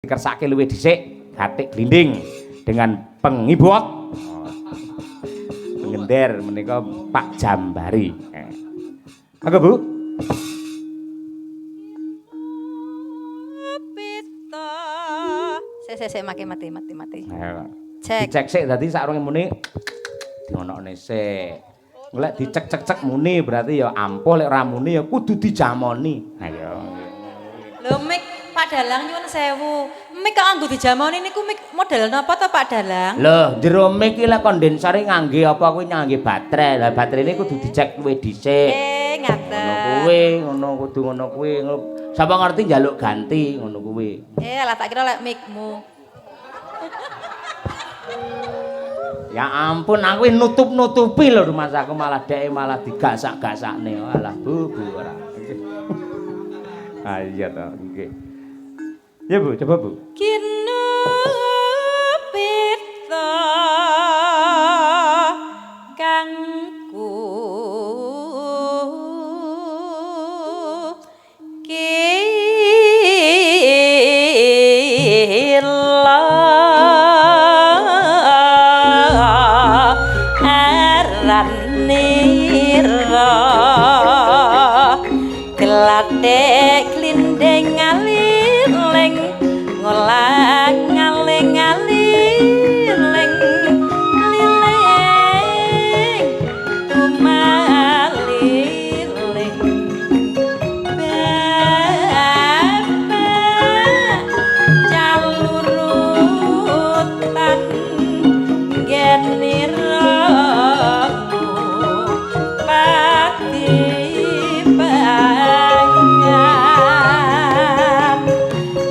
Dikersake luwih dhisik Batik Glinding dengan pengibot pengender menika Pak Jambari. Monggo, Bu. Pita. Sik sik sik, mati mati mati mati. Ayo. Cek. Dicek sik, dadi sakrunge muni dionokne sik. Lek dicek-cek-cek muni berarti ya ampuh, lek ora muni ya kudu dijamoni. Ayo. Lho, mik Pak Dalang, nyuwun sewu. Mik kok anggo dijamoni niku mik model napa to, Pak Dalang? Lho, jero mik iki lek kondensore ngangge apa kuwi, ngangge baterai. Lah, bateraiне kudu dicek luwih dhisik. Eh, Ngono ngaten. kuwi, ngono kudu ngono kuwi. Sapa ngerti njaluk ganti ngono kuwi. Eh, lah tak kira lek mikmu. Ya ampun, aku nutup-nutupi lho rumahku, malah dheke malah digasak-gasakne. Alah, Bu, Bu ora. Ah iya to, nggih. Ya Bu, coba Bu. Kinu pita kangku kila aranira glathek glinding ngaliling ngolang ngaling ngaliling liling tumaliling bapak calurutan geniramu pati pangan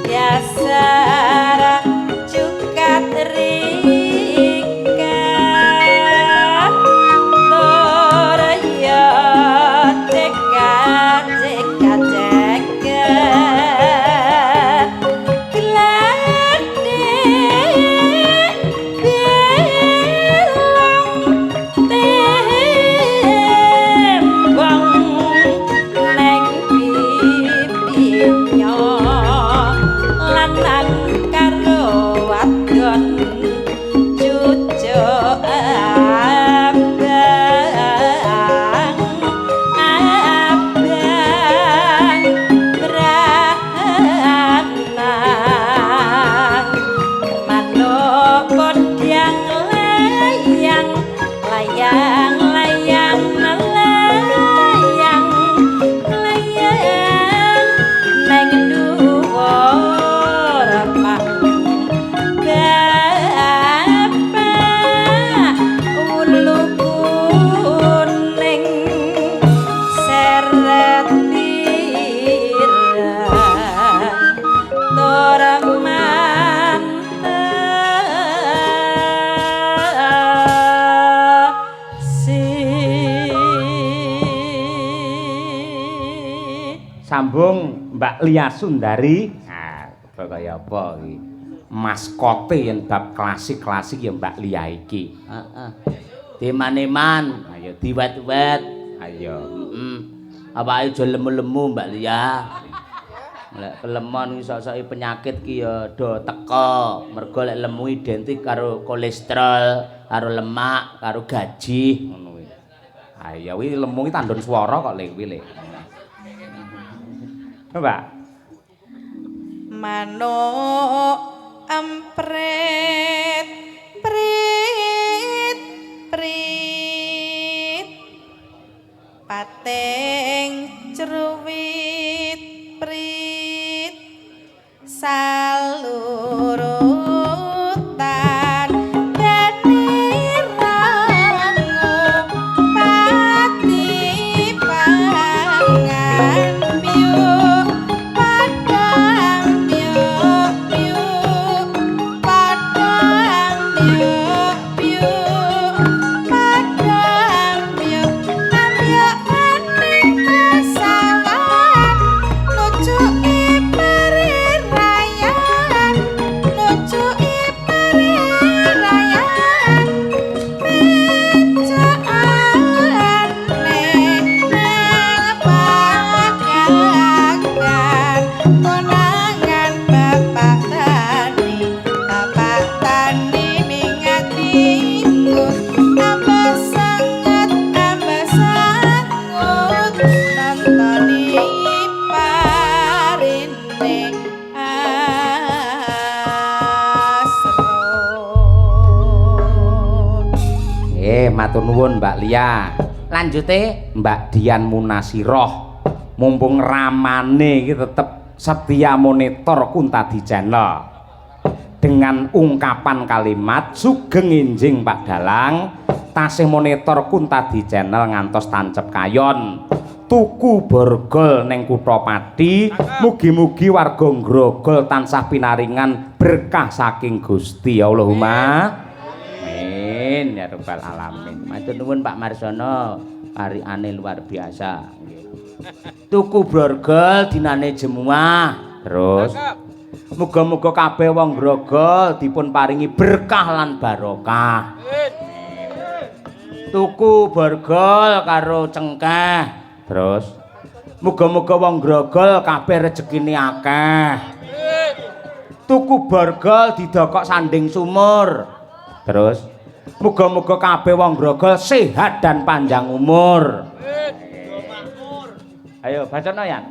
biasara cukat rikat toraya cekat cekat cekat glathek belong tembang neng pipinya lanang karo wadon cucuk abang abang branang manuk podang layang layang layang layang layang neng dhuwur pang bapak ulu kuning seret ireng tora mantesi. Sambung Mbak Lia Sundari. Nah, kaya apa iki? Maskote yen bab klasik-klasik ya Mbak Lia iki. Heeh. Diman-eman, Ayo. Diwet-wet. Ayo. Heeh. Awake aja lemu-lemu, Mbak Lia. Lek kelemon iki sok-soke penyakit ki ya do teko. Mergo lek lemu identik karo kolesterol, karo lemak, karo gaji Ngono kuwi. Ayo kuwi lemu ki tandon swara kok le kuwi le. Mbak. Manuk emprit prit prit pating cruwit prit salurutan denirangu pati pangan piuk padang piuk piuk padang piuk piuk padang piuk ambyuk aning pasawan nucuki perirayan. Oke, matur nuwun Mbak Lia. Lanjute Mbak Dian Munasiroh. Mumpung ramane iki tetep setia monitor Kuntadi Channel. Dengan ungkapan kalimat sugeng enjing Pak Dalang, tasih monitor Kuntadi Channel ngantos tancep kayon. Tuku borgol ning kutha Pati, mugi-mugi warga Grogol tansah pinaringan berkah saking Gusti. Ya Allahumma. Amin ya rabbal alamin. Matur nuwun Pak Marsono, parikane luar biasa. Nggih. Tuku borgol dinane jemuah. Terus muga-muga kabeh wong Grogol dipun paringi berkah lan barokah. Tuku borgol karo cengkeh. Terus muga-muga wong Grogol kabeh rezekine akeh. Tuku borgol didokok sanding sumur. Terus muga-muga kabeh wong Grogol sehat dan panjang umur. Ayo bacana ya.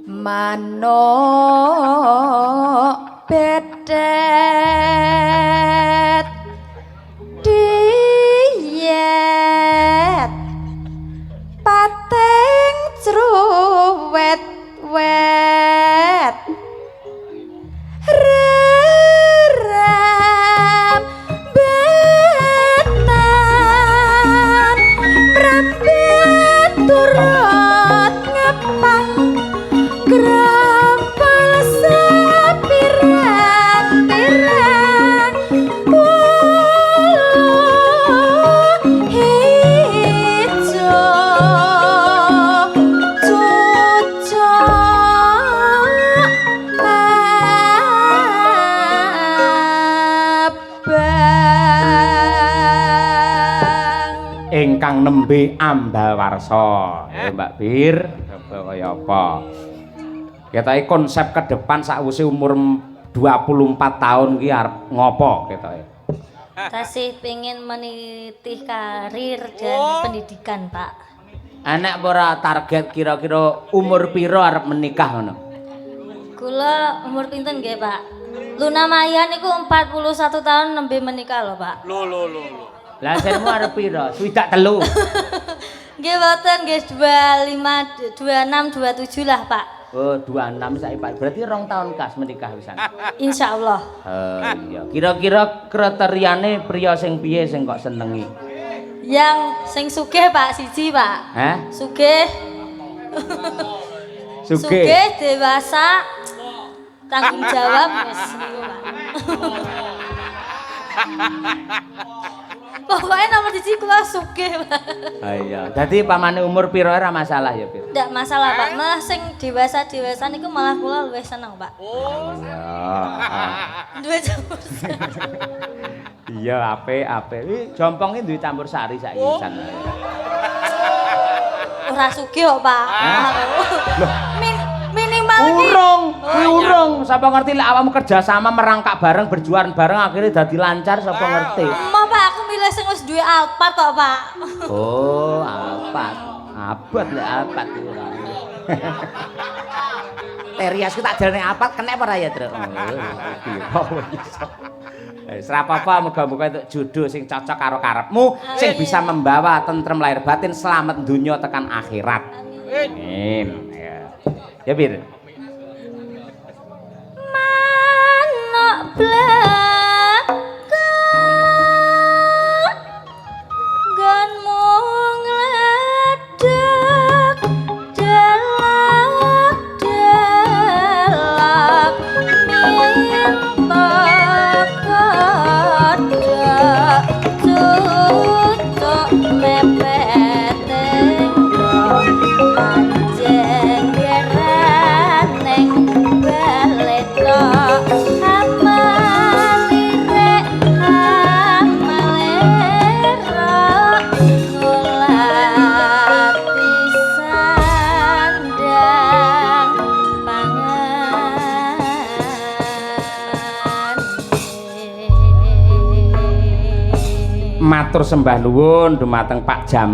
Manuk bedet diet pating cruwet wet reram betan mrambet turut ngepang grampal sapirang-pirang wulu ijo cucuk abang. Ingkang nembe ambal warsa. Ya Mbak Bir, coba kaya apa? Ketoke konsep ke depan sakwise umur 24 tahun ki arep ngopo ketoke? Tasih pengen meniti karir dan pendidikan, Pak. Enek ora target kira-kira umur piro arep menikah ngono? Kula umur pinten nggih, Pak? Luna Maya niku 41 tahun nembe menikah lho, Pak. Lah senmu arep piro? 63. Nggih boten nggih 25 26 27 lah, Pak. Oh, 26 saiki Pak. Berarti 2 tahun kas menikah wisan. Insyaallah. Oh iya. Kira-kira kriteriane priya sing piye sing kok senengi? Yang sing sugih, Pak, siji, Pak. Hah? Sugih. Sugih. Sugih, dewasa, tanggung jawab wis niku, Pak. Pokoknya nomor siji kula sugih, Pak. Ah iya. Dadi pamane umur piro ora masalah ya, Pir? Ndak masalah, Pak. Malah sing dewasa-dewasa niku malah kula luwih seneng, Pak. Iya. Duwe campur sari. Iya, apik, apik. Iki jompong iki duwe campur sari saiki pisan. Ora sugih kok, Pak. Minimal ki Urung, kuwi urung. Sapa ngerti lek awakmu kerja sama merangkak bareng, berjuang bareng akhirnya dadi lancar sapa ngerti. Emoh, Pak, aku milih sing wis duwe Alphard kok, Pak. Oh, Alphard. Abot lek Alphard iku ora. Terias ku tak jalane Alphard kena apa ora ya, Truk? Piro iso. Wis ora apa-apa, muga-muga entuk jodoh sing cocok karo karepmu, sing bisa membawa tentrem lahir batin, selamat donya tekan akhirat. Amin. Ya. Ya, Bir. Manuk blekek nggonmu ngledek delak delak minta kodhok cucuk mepet jenggeran ning baleto amalire amalero ngulati sandang pangan. Matur sembah nuwun dumateng Pak Jam